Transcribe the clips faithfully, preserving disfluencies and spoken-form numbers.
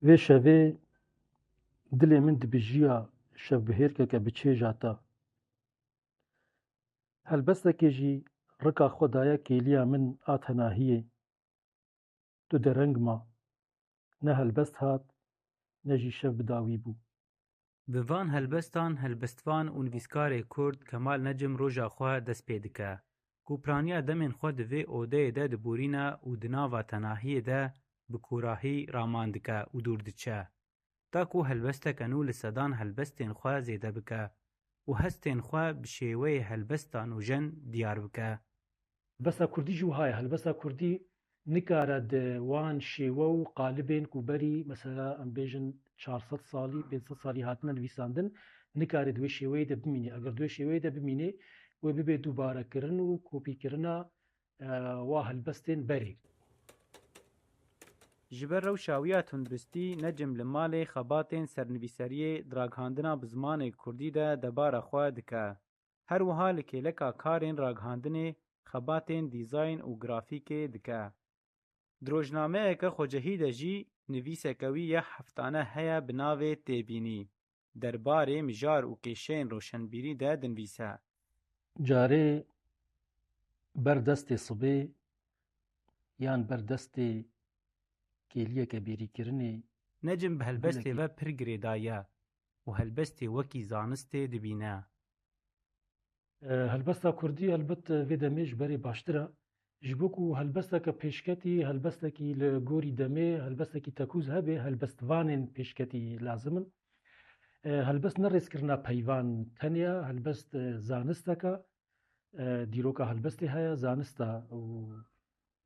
Vê şevê dilê min dibijiya şevbihêrkeke bi çêja te. Helbestekê jî rika xwe daye kêliya min a tenahiyê. Tu dereng ma. Ne helbest hat, ne jî şev bi dawî bû. Bi van helbestan helbestvan û nivîskarê Kurd Kemal Necim roja xwe dest pê dike. Ku piraniya demên xwe di vê odeyê de diborîne û di nava tenahiyê de bi kûrahî raman dike û dûr diçe. Ta ku helbesteke nû li sedan helbestên xwe zêde bike û hestên xwe bi şêweyê helbesta nûjen diyar bike. Helbesta kurdî jî wiha ye. Helbesta kurdî nikare di wan şêwe û qalibên ku berî, mesela, em bêjin çar sed salî, pênc sed salî hatine nivîsandin, nikare di wê şêweyê de bimîne. Eger di wê şêweyê de bimîne, wê bibe dubarekirin û kopîkirina, e, wa helbestên berê. Ji ber rewşa wî ya tundbistî, Necim li malê xebatên sernivîseriyê, di raghandina bi zimanê kurdî de debara xwe dike. Her wiha li kêleka karên raghandinê xebatên dîzayn û grafîkê dike. Di rojnameyeke xwecehî de jî nivîseke wî ya heftane heye bi navê Têbînî, derbarê mijar û kêşeyên roşenbîrî de dinivîse. Carê ber destê sibê yan ber destê kêliyeke bêrîkirinê. Necim bi helbestê ve pir girêdaye û helbestê wekî zanistê dibîne. E, helbesta kurdî helbet, e, vê demê ji berê baştir e. Ji bo ku helbesteke pêşketî, helbestekî li gorî demê, helbestekî tekûz hebe, helbestvanên pêşketî lazim in. E, helbest ne rêzkirina peyvan tenê ye, helbest, e, zanisteke, e, dîroka helbestê heye, zanist e û,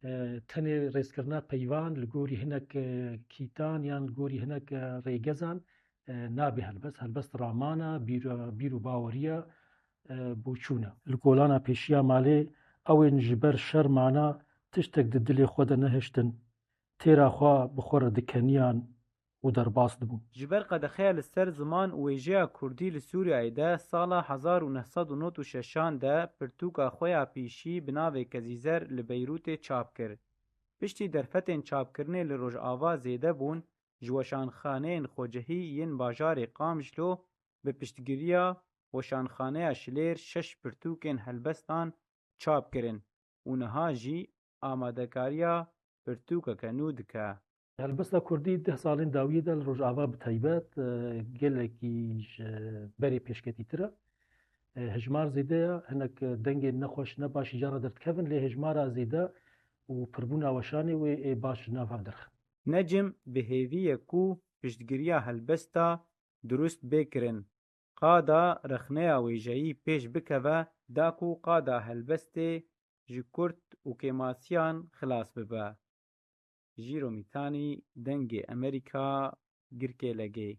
e, tenê rêzkirina peyvan li gorî hinek, e, kîtan yan li gorî hinek, e, rêgezan, e, nabe helbest. Helbest ramana, bîr, bîr û baweriya, e, boçûna. Li kolana pêşiya malê ew ên ji ber şermana tiştek di dilê xwe de nehiştin, têra xwe bi xwe re dikeniyan û derbas dibûn. Ji ber qedexeya li ser ziman û wêjeya kurdî li Sûriyeyê de sala hezar û neh sed û nod û şeşan de pirtûka xwe ya pîşî bi navê Kezîzer li Beyrûtê çap kir. Piştî derfetên çapkirinê li Rojava zêde bûn, ji weşanxaneyên xwecihî yên bajarê Qamjlo bi piştgiriya Weşanxaneya Şilêr şeş pirtûkên helbestan çap kirin û niha jî amadekariya pirtûkeke nû dike. Helbesta kurdî deh salên dawiyê de li Rojava bi taybet, e, gelekî ji berê pêşketîtir e. E, hejmar zêde ye, hinek dengên nexweş, ne baş jî cara derdikevin, lê hejmara zêde û pirbûna weşanê wê ê baş ji nav hav derxin. Necim bi hêvî ye ku piştgiriya helbesta durust bê kirin. Qada rexneya wêjeyî pêş bikeve, da ku qada helbestê ji kurt û kêmasiyan xilas bibe. Jîro Mîtanî, Dengê Emerîka, Girkê Legê.